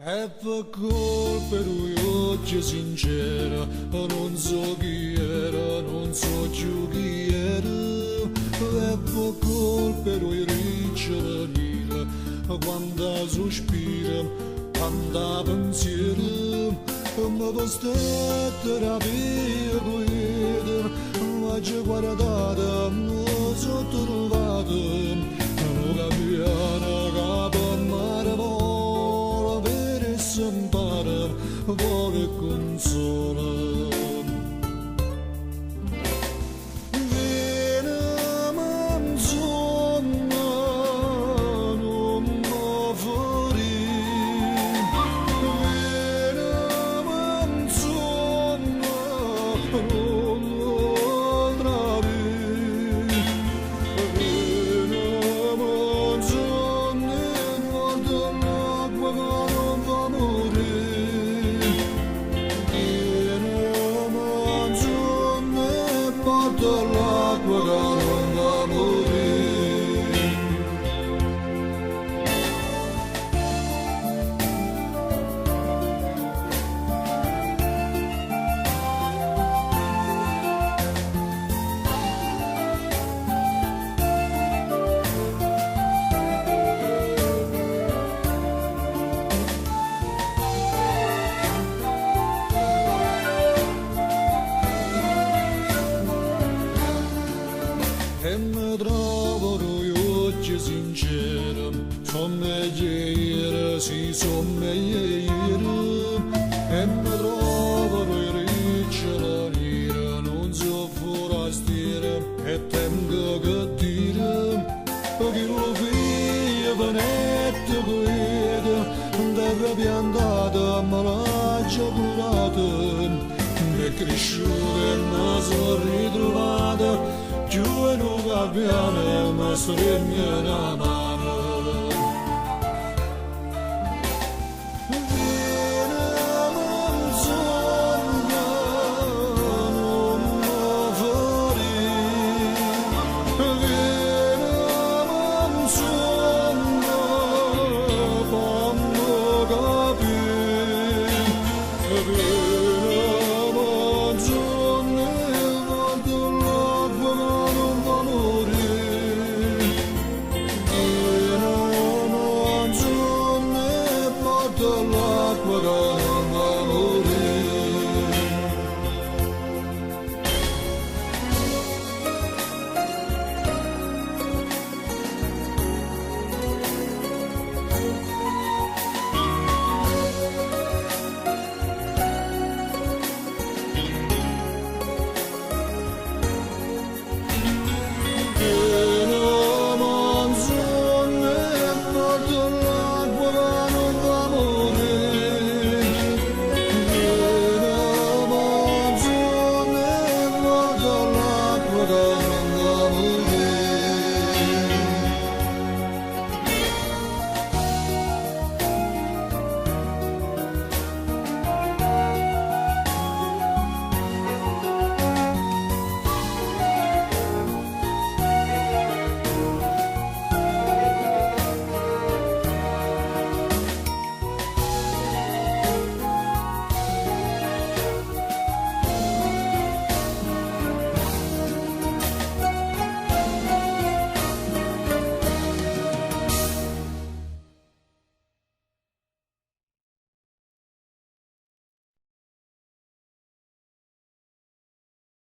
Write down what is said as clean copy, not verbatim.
E pe colpa d' 'uocchie sincere, nun so chi era, nun so cchiù chi era. E pe colpa d' 'e ricciole nire, quanta suspire, quanta pensiere, me vestette d' 'a via quieta, m'aggio guardata, me so' truvato, nu gabbiano ca pe mare vola, vere e s'mpara, vola e cunsola. Vieneme 'nzuonno, nun me ferì. Vieneme 'nzuonno, nun me tradì. Vieneme 'nzuonno e guarda l'acqua ca nun fa murì. Vieneme 'nzuonno e porta l'acqua ca nun fa murì. E me trovo uocchie sincere, so' meglio 'e ieri, sì, so' meglio 'e ieri. E me trovo ricciole nire, nun so' forastiere e tengo che dire. Chillo figlio venette quieto, 'nterra piantato, me l'aggio curato. È crisciuto e me so' ritrovato, cchiù 'e nu gabbiano me stregne na mano.